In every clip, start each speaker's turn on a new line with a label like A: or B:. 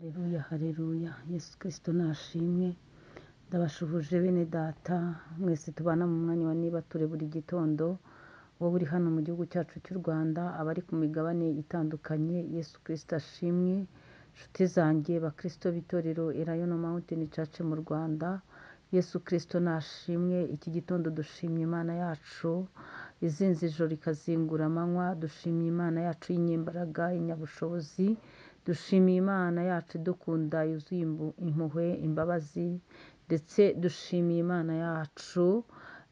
A: Haleluya, haleluya, Yesu Kristo nashimwe. Ndabashuhuje bene data mwese tubana mu mwanya wa niba ture buri gitondo, wowe uri hano mu gihugu cyacu cy'u Rwanda, abari ku migabane itandukanye, Yesu Kristo ashimwe. Nshuti zanjye bakristo b'itorero Elayono Mountain Church mu Rwanda, Yesu Kristo nashimwe. Iki gitondo dushimye Imana yacu izinze ijoro ikazingura amanywa, dushimye Imana yacu y'inyembaraga, inyabushobozi, dushimiye Imana yacu idukunda yuzuye impuhwe, imbabazi, ndetse dushimiye Imana yacu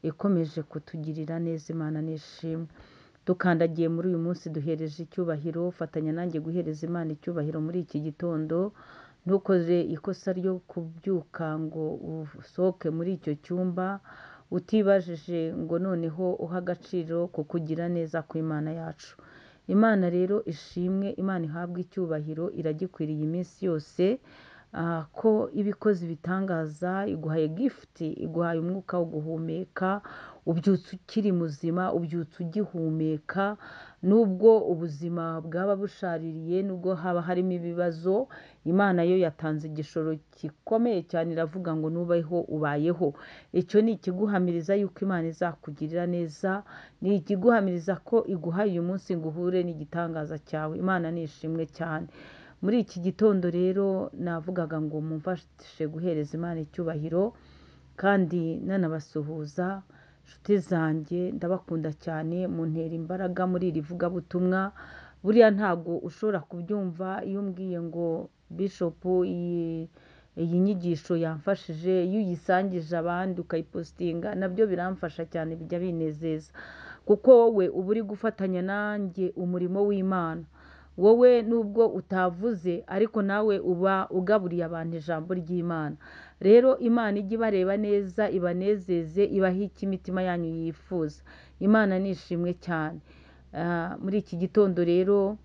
A: ikomeje kutugirira neza. Imana nishimwe. Dukandagiye muri uyu munsi duhereje icyubahiro, fatanya nanjye guhereza Imana icyubahiro muri iki gitondo. Ntukoze ikosa ryo kubyuka ngo usohoke muri icyo cyumba utibajije ngo noneho uhe agaciro ku kugira neza kw'Imana yacu. Imana rero ishimwe, Imana ihabwe icyubahiro, iragikwiriye iminsi yose, ko iba ikoze ibitangaza, iguhaye gifuti, iguhaye umwuka wo guhumeka, ubyutse ukiri muzima, ubyutse ugihumeka, nubwo ubuzima bwaba bushaririye, nubwo haba harimo ibibazo, Imana yo yatanze igishoro gikomeye cyane, iravuga ngo nubaho ubayeho. Icyo ni ikiguhamiriza yuko Imana izakugirira neza, ni ikiguhamiriza ko iguhaye uyu munsi ngo uhure n'igitangaza cyawe. Imana ni ishimwe cyane. Muri iki gitondo rero navugaga ngo mumfashe guhereza Imana icyubahiro, kandi nanabasuhuza. Nshuti zanjye ndabakunda cyane, muntera imbaraga muri iri vugabutumwa. Buriya ntabwo ushobora kubyumva iyo umbwiye ngo Bishop iyi nyigisho yamfashije, iyo uyisangije abandi ukayipositinga nabyo biramfasha cyane, bijya binezeza, kuko wowe uba uri gufatanya nanjye umurimo w'Imana. Wowe nubwo utavuze ariko nawe uba ugaburiye abantu ijambo ry'Imana. Rero Imana ijye ibareba neza, ibanezeze, ibahe icyo imitima yanyu yifuza. Imana ni ishimwe cyane. Muri iki gitondo rero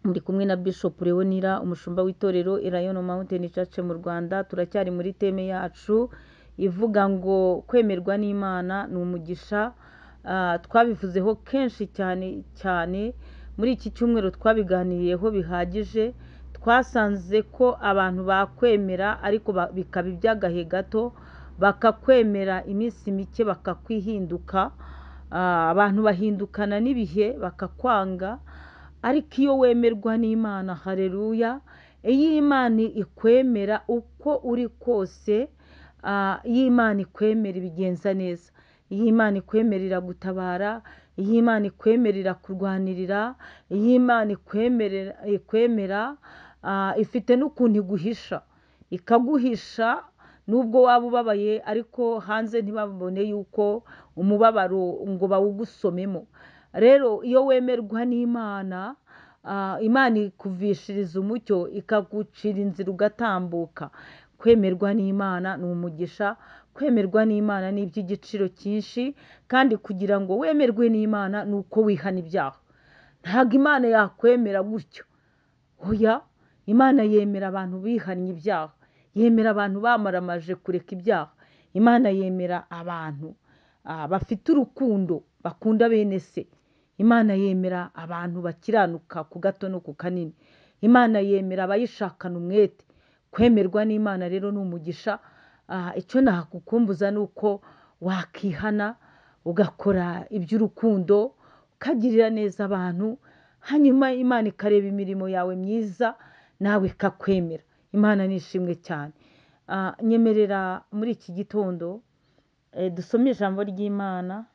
A: muri kumwe na Bishop Leonira, umushumba w'itorero Elayono Mountain Church mu Rwanda. Turacyari muri teme yacu ivuga ngo kwemerwa n'Imana ni umugisha. Twabivuzeho kenshi cyane cyane muri iki cyumweru, twabiganiriyeho bihagije. Twasanze ko abantu bakwemera ariko bikaba iby'agahe gato, bakakwemera iminsi mike bakakwihinduka. Abantu bahindukana n'ibihe bakakwanga, ariko iyo wemerwa n'Imana, haleluya, iyo Imana ikwemera uko uri kose, iyo Imana ikwemera ibigenza neza, iyo Imana ikwemera iragutabara, iyo Imana ikwemera irakurwanirira, iyo Imana ikwemera ifite n'ukuntu iguhisha, ikaguhisha nubwo waba ubabaye ariko hanze ntibabone yuko umubabaro ngo bawugusomemo. Rero iyo wemerwa n'Imana, Imana ikuvishiriza umucyo, ikagucira inzira ugatambuka. Kwemerwa n'Imana ni umugisha, kwemerwa n'Imana ni iby'igiciro cyinshi, kandi kugira ngo wemerwe n'Imana ni uko wihana ibyaha. Ntabwo Imana yakwemera gutyo. Oya, Imana yemera abantu bihannye ibyaha, yemera abantu bamaramaje kureka ibyaha. Imana yemera abantu bafite urukundo, bakunda bene se. Imana yemera abantu bakiranuka ku gato no ku kanini. Imana yemera abayishakana umwete. Kwemerwa n'Imana rero ni umugisha. Icyo nakukumbuza ni uko wakihana ugakora iby'urukundo, ukagirira neza abantu, hanyuma Imana ikareba imirimo yawe myiza nawe ikakwemera. Imana ni ishimwe cyane. Nyemerera muri iki gitondo dusome ijambo ry'Imana,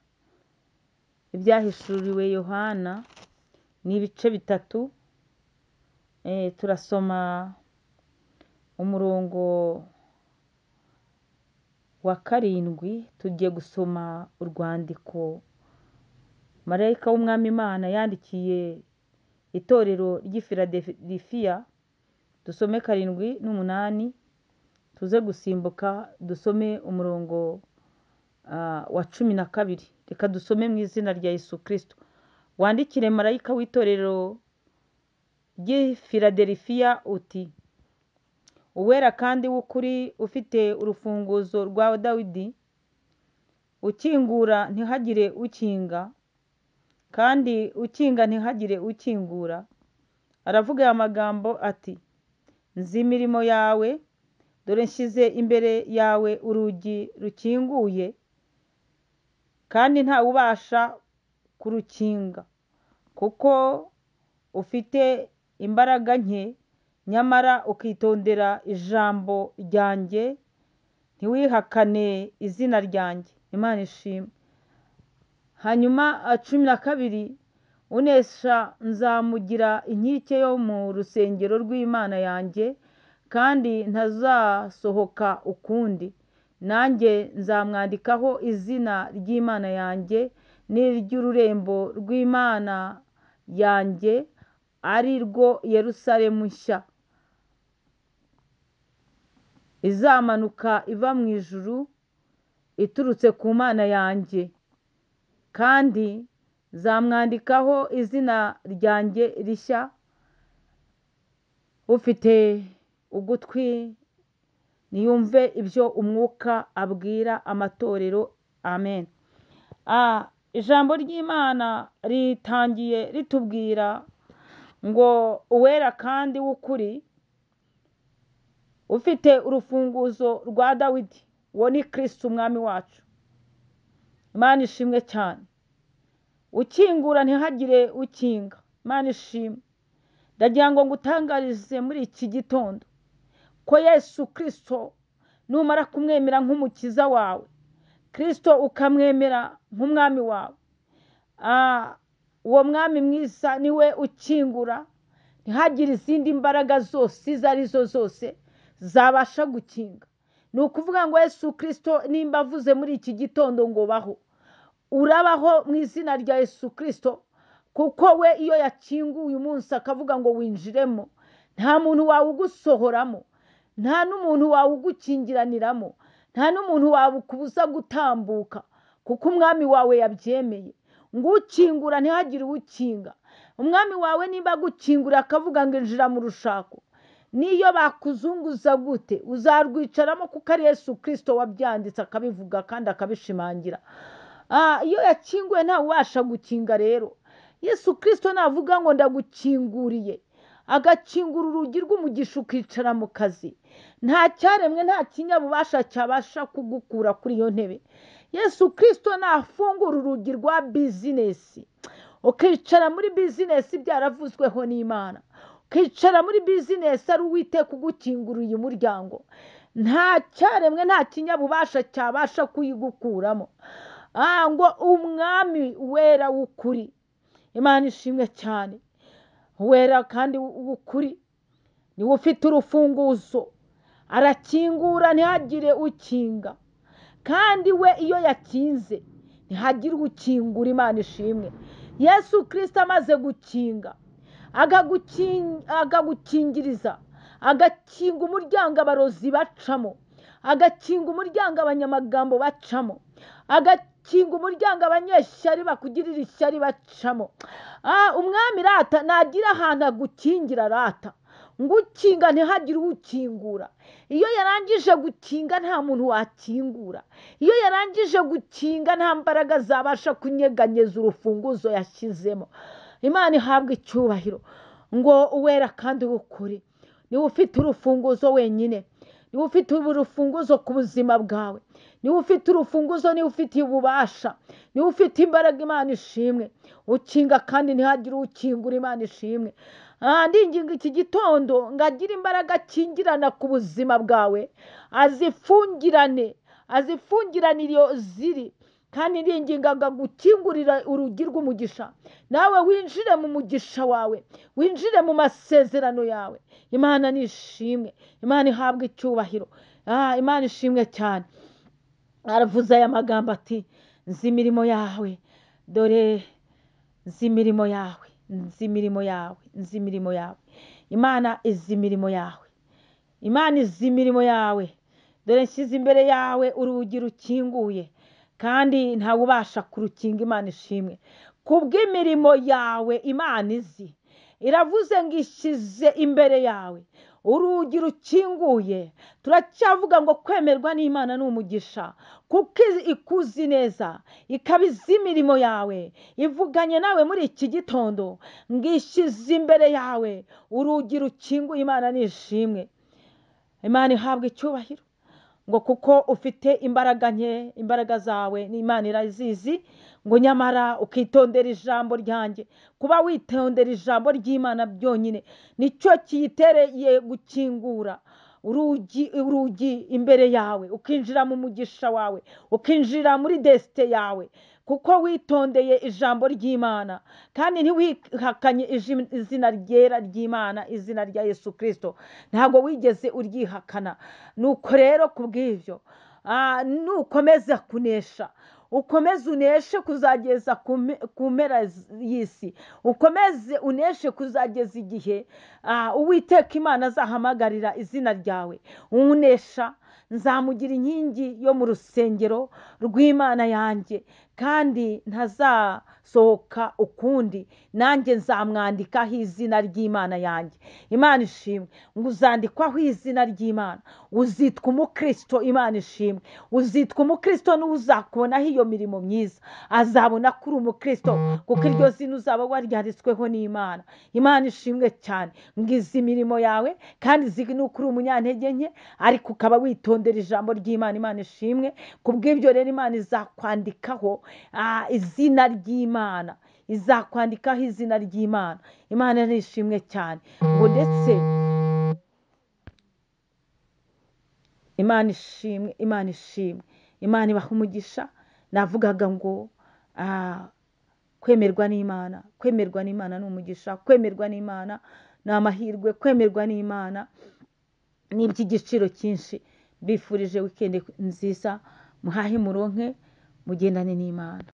A: ibyahishuriwe Yohana, ni ibice 3. Turasoma umurongo wa 7. Tugiye gusoma urwandiko marayika w'Umwami Imana yandikiye itorero ry'i Filadelifiya. Dusome 7 n'8, tuze gusimbuka dusome umurongo wa 12. Reka dusome mu izina rya Yesu Kristo. Wandikire marayika w'itorero ry'i Filadelifiya uti: Uwera kandi w'ukuri, ufite urufunguzo rwa Dawidi, ukingura ntihagire ukinga, kandi ukinga ntihagire ukingura, aravuga aya magambo ati: Nzi imirimo yawe, dore nshyize imbere yawe urugi rukinguye, kandi ntawe ubasha kurukinga, kuko ufite imbaraga nke, nyamara ukitondera ijambo ryanjye, ntiwihakane izina ryanjye. Imana ishimwe. Hanyuma 12, unesha nzamugira inkike yo mu rusengero rw'Imana yanjye, kandi ntazasohoka ukundi. Nanjye nzamwandikaho izina ry'Imana yanjye n'iry'ururembo rw'Imana yanjye, ari rwo Yerusalemu nshya, izamanuka iva mu ijuru iturutse ku Mana yanjye, kandi nzamwandikaho izina ryanjye rishya. Ufite ugutwi niyumve ibyo umwuka abwira amatorero. Amen. Ijambo ry'Imana ritangiye ritubwira ngo uwera kandi w'ukuri, ufite urufunguzo rwa Dawidi, uwo ni Kristo umwami wacu. Imana ishimwe cyane. Ukingura ntihagire ukinga. Imana ishimwe. Ndagira ngo ngutangarize muri iki gitondo ko Yesu Kristo numara kumwemera nk'umukiza wawe, Kristo ukamwemera nk'umwami wawe, uwo mwami mwiza niwe ukingura, ntihagire izindi mbaraga zose izo arizo zose zabasha gukinga. Ni ukuvuga ngo Yesu Kristo nimba avuze muri iki gitondo ngo baho, urabaho mu izina rya Yesu Kristo, kuko we iyo yakinguye umunsi akavuga ngo winjiremo, nta muntu wawugusohoramo, nta n'umuntu wawugukingiraniramo, nta n'umuntu wabukubuza gutambuka, kuko umwami wawe yabyemeye. Ngo ukingura ntihagire uwukinga. Umwami wawe nimba agukingura akavuga ngo injira mu rushako, niyo bakuzunguza gute uzarwicaramo, kuko ari Yesu Kristo wabyanditse akabivuga kandi akabishimangira. Iyo yakinguye ntawe ubasha gukinga. Rero Yesu Kristo navuga ngo ndagukinguriye, agakingura urugi rw'umugisha ukicara mu kazi, nta cyaremwe nta kinyabubasha cyabasha kugukura kuri iyo ntebe. Yesu Kristo nafungura urugi rwa bizinesi, ukicara muri bizinesi byaravuzweho n'Imana, ukicara muri bizinesi ari Uwiteka ugukinguriye umuryango, nta cyaremwe nta kinyabubasha cyabasha kuyigukuramo. Ngo umwami wera w'ukuri, Imana ishimwe cyane, wera kandi w'ukuri niwe ufite urufunguzo, arakingura ntihagire ukinga, kandi we iyo yakinze ntihagire ukingura. Imana ishimwe. Yesu Kristo amaze gukinga, akagukingiriza, agakinga umuryango abarozi bacamo, agakinga umuryango abanyamagambo bacamo, agakinga umuryango abanyeshyari bakugirira ishyari bacamo. Umwami rata nagira ahantu agukingira rata, ngo ukinga ntihagire ukingura. Iyo yarangije gukinga nta muntu wakingura. Iyo yarangije gukinga nta mbaraga zabasha kunyeganyeza urufunguzo yashyizemo. Imana ihabwa icyubahiro. Ngo uwera kandi w'ukuri niwe ufite urufunguzo wenyine, niwe ufite urufunguzo ku buzima bwawe, niwe ufite urufunguzo, niwe ufite ububasha, niwe ufite imbaraga. Imana ishimwe. Ukinga kandi ntihagire ukingura. Imana ishimwe. Ndinginga iki gitondo ngo agire imbaraga akingirana ku buzima bwawe, azifungirane, azifungirane iyo ziri, kandi ndinginga ngo agukingurire urugi rw'umugisha, nawe winjire mu mugisha wawe, winjire mu masezerano yawe. Imana nishimwe, Imana ihabwe icyubahiro. Imana ishimwe cyane. Aravuze aya magambo ati nzi imirimo yawe, dore nzi imirimo yawe, nzi imirimo yawe, nzi imirimo yawe. Imana izi imirimo yawe, Imana izi imirimo yawe. Dore nshyize imbere yawe urugi rukinguye, kandi ntawe ubasha kurukinga. Imana ishimwe kubw'imirimo yawe. Imana izi, iravuze ngo ishyize imbere yawe Urugi rukinguye. Turacyavuga ngo kwemerwa n'Imana ni umugisha, kuko ikuzi neza, ikaba izi imirimo yawe, ivuganye nawe muri iki gitondo, ngo ishyize imbere yawe urugi rukinguye. Imana ni ishimwe, Imana ihabwa icyubahiro, ngo kuko ufite imbaraga nke, imbaraga zawe n'Imana irazizi, ngo nyamara ukitondera ijambo ryanjye. Kuba witondera ijambo ry'Imana byonyine nicyo kiyitereye gukingura urugi imbere yawe, ukinjira mu mugisha wawe, ukinjira muri desite yawe, kuko witondeye ijambo ry'Imana kandi ntiwihakanye izina ryera ry'Imana, izina rya Yesu Kristo, ntabwo wigeze uryihakana. Nuko rero kubw'ibyo, nukomeza kunesha, ukomeze uneshe kuzageza ku mpera y'isi, ukomeze uneshe kuzageza igihe Uwiteka Imana azahamagarira izina ryawe. Unesha nzamugira inkingi yo mu rusengero rw'Imana yanjye, kandi ntazasohoka ukundi, nanjye nzamwandikaho izina ry'Imana yanjye. Imana ishimwe. Ngo uzandikwaho izina ry'Imana, uzitwa umukristo. Imana ishimwe. Uzitwa umukristo n'uzakubonaho iyo mirimo myiza, azabona ko uri umukristo, kuko iryo zina uzaba waryanditsweho n'Imana. Imana ishimwe cyane. Ngo izi mirimo yawe, kandi izi nuko uri umunyantege nke, ariko ukaba witondera ijambo ry'Imana. Imana ishimwe. Kubw'ibyo rero Imana izakwandikaho izina ry'Imana, izakwandikaho izina ry'Imana. Imana ni ishimwe cyane. Ngo ndetse Imana ishimwe, Imana ishimwe, Imana ibaha umugisha. Navugaga ngo kwemerwa n'Imana, kwemerwa n'Imana ni umugisha, kwemerwa n'Imana ni amahirwe, kwemerwa n'Imana ni iby'igiciro cyinshi. Mbifurije wikendi nziza, muhahe muronke, mugendane n'Imana.